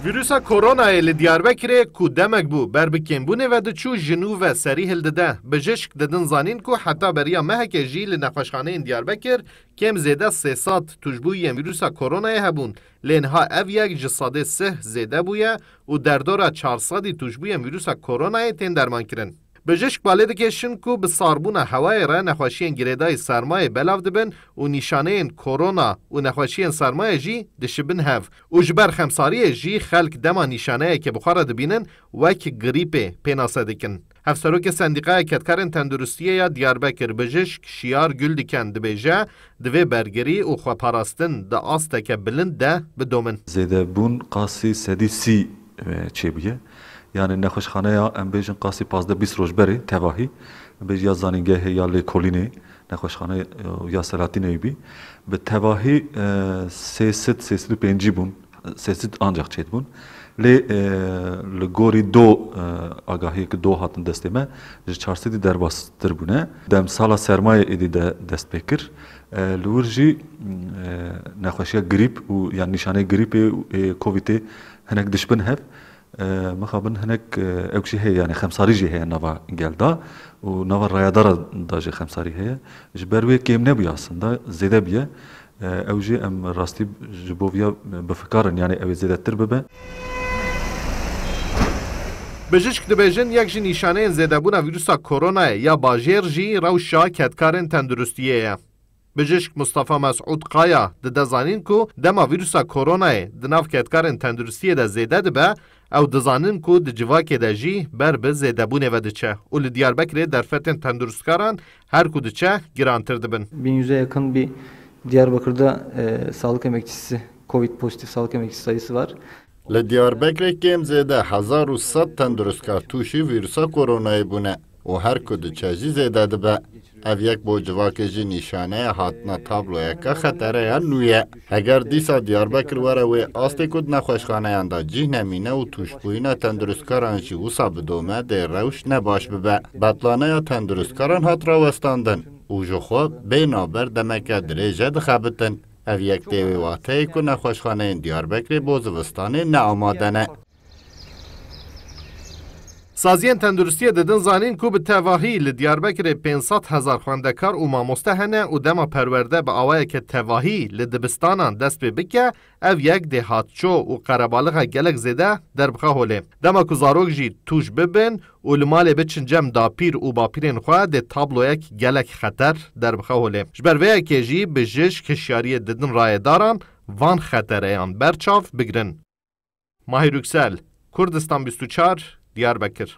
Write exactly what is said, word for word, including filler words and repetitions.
Vîrusa koronayê li Diyarbekirê ku demek bû ber bi kêmbûnê ve diçû, ji nû ve serî hildide. Bijişk didin zanîn ku heta beriya mehekê jî li nexweşxaneyên Diyarbekir kêm zêde sê sed tûşbûyiyên vîrusa koronayê hebûn, lê niha ev yek ji sedê sih zêde bûye û derdora çar sedî tûşbûyên vîrusa koronayê tên dermankirin. Bijişk balê dikêşin ku bi sarbûna hewayê re nexweşiyên girêdayî sermayê belav dibin û nîşaneyên korona û nexweşiyên sermayê jî dişibin hev û ji ber xemsariyê jî xelk dema nîşaneyeke bi xwe re dibînin, wek grîpê pênase dikin. Hevserokê Sendîqaya Kedkarên Tenduristiyê ya Diyarbekir Bijişk Şiyar Guldiken dibêje, divê bergirî û xweparastin di asteke bilind de bidomin. Zêdebûn qasî sedî sî, e, çêbûye. Yanî nexweşxaneya, em bêjin, qasî pazdeh bîst roj berê tevahî, em bêjin ya zanîngehê ya lêkolînê, nexweşxane, e, ya Selatînê bî. Bi tevahî, e, sê sed, sê sed û pêncî bûn, sê sed ancak çêdibûn. Lê, e, li gorî do, e, agahiyê ku do hatin destê me, ji çar sedî derbastir bûne. Demsala sermayê êdî de dest pê kir. E, li wir jî, e, nexweşiya grîp û yan nîşaneyê grîpê û ê Covidê hinek dişbin hev. E, mixabin hinek, e, ew jî heye, yani xemsarî jî heye nava gel da û nava rayadara da jî xemsarî heye. Ji ber wê kêm nebûye aslında, zêde bûye. E, ew jî em rastî ji bo viya bifikarin, yani ew ê zêdetir bibe. Bijişk dibêjin, yek ji nîşaneyên zêdebûna vîrusa koronayê ya bajêr jî rewşa kedkarên tenduristiyê ye. Bijişk Mustafa Mesûd Kaya dide zanîn ku dema vîrusa koronayê di nav kedkarên tenduristiyê de zêde dibe, ew dizanin ku di civakê de jî ber bi zêdebûnê ve diçe û li Diyarbekirê derfetên tenduristkaran her ku diçe girantir dibin. Bin yüze yakın bir Diyarbakır'da, e, sağlık emekçisi, Covid pozitif sağlık emekçisi sayısı var. Li Diyarbekirê kêm zêde hezar û sed tendurustkar tûşî vîrusa koronayê bûne û her ku diçe jî zêde dibe. Ev yek bo civakê jî nîşaneya hatina tabloyeke xetereya nû ye. Heger dîsa Diyarbekir were wê astê ku di nexweşxaneyan de cîh nemîne û tûşbûyîna tendurustkaran jî wisa bidome, dê rewş ne baş bibe. Betlaneya tendurustkaran hat rawestandin û ji xwe bê navber demeke dirêj e dixebitin. Ev yek tê wê wateyê ku nexweşxaneyên Diyarbekirê bo zivistanê ne amade ne. Saziyên tenduristiyê didin zanîn ku bi tevahî li Diyarbekirê pênc sed hezar xwendekar û mamoste hene û dema perwerde bi awayeke tevahî li dibistanan dest pê bike, ev yek dê hatço û qerebalixa gelek zêde derbixe holê. Dema ku zarok jî tûş bibin û li malê biçin cem dapîr û bapîrên xwe, dê tabloyek gelek xeter derbixe holê. Ji ber vê yekê jî bijîşk hişyariyê didin rayedaran van xetereyan berçav bigrin. Mahir Yüksel, Kurdistan bîst û çar, Diyarbekir.